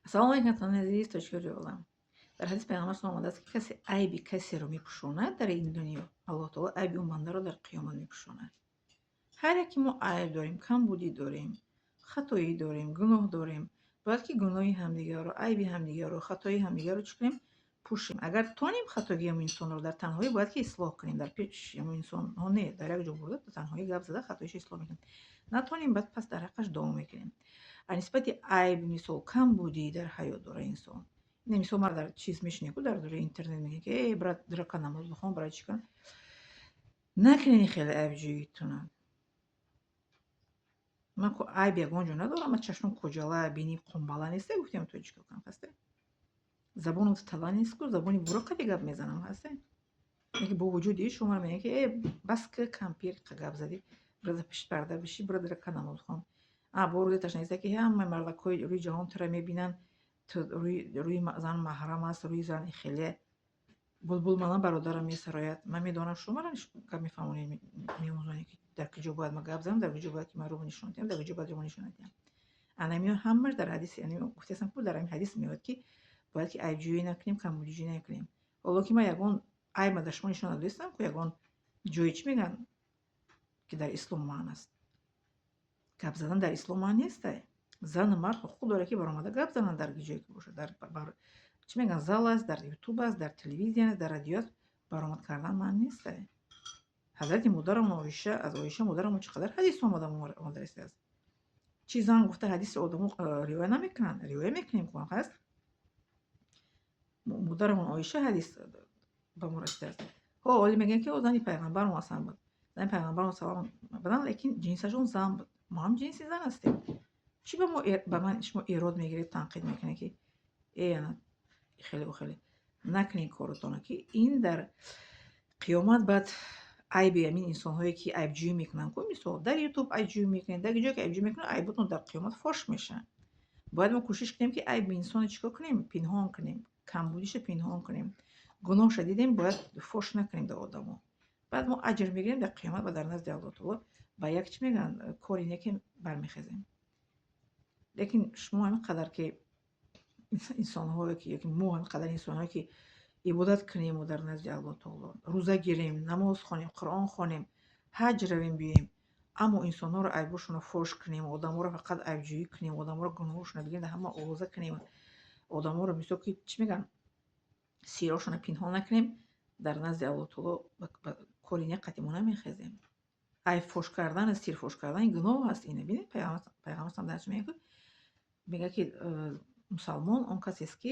Ассалому алайкум, дӯстони азиз, тоҷикони олам. Дар ҳадис Пайғамбар салом омадааст, ки касе айби касеро мепӯшонад дар ин дунё, Аллоҳ таоло айби он бандаро дар қиёмат мепӯшонад. Ҳар яке мо айб дорем, камбудӣ дорем, хатоӣ дорем, гуноҳ дорем. Бояд ки гуноҳи ҳамдигарро, айби ҳамдигарро, хатои ҳамдигарро чӣ кунем? Пӯшем. Агар тонем хатогии ҳамон инсонро, дар танҳоӣ бояд ки ислоҳ кунем. Дар пеши ҳамон инсонҳо не, дар як ҷо бурда, танҳоӣ гап зада, хатоиша ислоҳ мекунем. Натонем, баъд пас дар ҳаққаш дуо мекунем. А нисбати айб, мисол, камбудӣ дар ҳаёт дора инсон. Ина, мисол, мара дар чиз мешунем ку, дар рӯи интернет мегӯянд, ки э, брат, драка намоз бихон, брат, чӣ кун. Накунед хеле айбҷӯитона. Ман ку айб ягон ҷо надорам, ман чашмам куҷала, биним қумбала неста, гуфтем тоҷико кам ҳасте. Забонам тала нест ку, забони буро қади гап мезанам, ҳасте. Лекин бо вуҷуди ин шумо мегӯянд, ки э, бас ки, кампир гап задӣ, брада, пишт парда биши, бира, драка намоз хон. А бо рӯзи ташнеста, ки ҳамаи мардакҳои рӯи ҷаҳон тура мебинанд, рӯи зан маҳрам аст, рӯи зан хеле булбул мана бародарам месарояд. Ман медонам, шумо мара гап мефаҳмонед, меомӯзонед, ки дар куҷо бояд ман гап занам, дар куҷо бояд ки ман рӯ нишон диҳам, дар куҷо бояд рӯ нишон надиҳам. Анамиё ҳамаш дар ҳадис гуфтаастам ку, дар ҳамин ҳадис меояд, ки бояд ки айбҷӯӣ накунем, камбудиҷӯӣ накунем. Ҳоло ки ман ягон айба дар шумо нишон надодистам ку, ягон ҷое, чӣ мегӯянд, ки дар ислом манъ аст. Гап задан дар ислом манъ нестай. Зану мард ҳуқуқ дорад, ки баромада гап зананд дар ҷое ки бошад, дар чӣ мегӯянд, зал аст, дар ютуб аст, дар телевизия аст, дар радио аст, баромад кардан манъ нестай. Ҳазрати модарамон Оиша, аз Оиша модарамон чӣ қадар ҳадис омада расидааст. Чӣ зан гуфта ҳадиси одамо ривоя намекунанд? Ривоя мекунем ку, ҳаст. Модарамон Оиша ҳадис ба мо расидааст. Ҳо, оли мегӯянд, ки о, зани пайғамбармон асан буд. Зани пайғамбармон салом буданд, лекин ҷинсашон зан буд. Мо ҳам ҷинси зан ҳастем. Чӣ ба мо, ба ман шумо эрод мегиред, танқид мекунед, ки э, ана хеле хеле накунед коротона, ки ин дар қиёмат баъд айби ҳамин инсонҳое ки айбҷӯӣ мекунанд ку, мисол, дар ютуб айбҷӯӣ мекунед, дар ҷое ки айбҷӯӣ мекунед, айботон дар қиёмат фош мешавад. Бояд мо кӯшиш кунем, ки айби инсонро чӣ кор кунем? Пинҳон кунем, камбудиша пинҳон кунем. Гуноҳша дидем, бояд фош накунем дар одамо. Баъд мо аҷр мегирем дар қиёмат ва дар назди Аллоҳ таоло ба як, чӣ мегӯянд, кори неке бармехезем. Лекин шумо ҳамин қадар ки инсонҳое ки ёки мо ҳамин қадар инсонҳое ки ибодат кунему, дар назди Аллоҳ таоло рӯза гирем, намоз хонем, Қуръон хонем, ҳаҷ равем, биёем, аммо инсонҳоро айбошонро фош кунем, одаморо фақат айбҷӯӣ кунем, одаморо гуноҳошонро бигирем, дар ҳама овоза кунем, одаморо, мисол, ки чӣ мегӯянд, сиррошонро пинҳон накунем, дар назди Аллоҳ таоло кори нек қати мо намехезем. Айб фош кардан, сир фош кардан гуноҳ аст. Ина бинед, Пайғамбар салам дар чӣ мегӯяд? Мегӯяд, ки мусалмон он касест, ки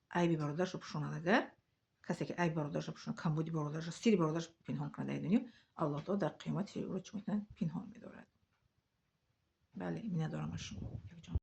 айби бародарашро пӯшонад. Агар касе ки айби бародарашро пӯшонад, камбуди бародарашро, сири бародарашро пинҳон кунад дар дунё, Аллоҳ таоло дар қиёмат сири ӯро чӣ мекунад? Пинҳон медорад. Бале, миннатдорам аз шумо якҷон.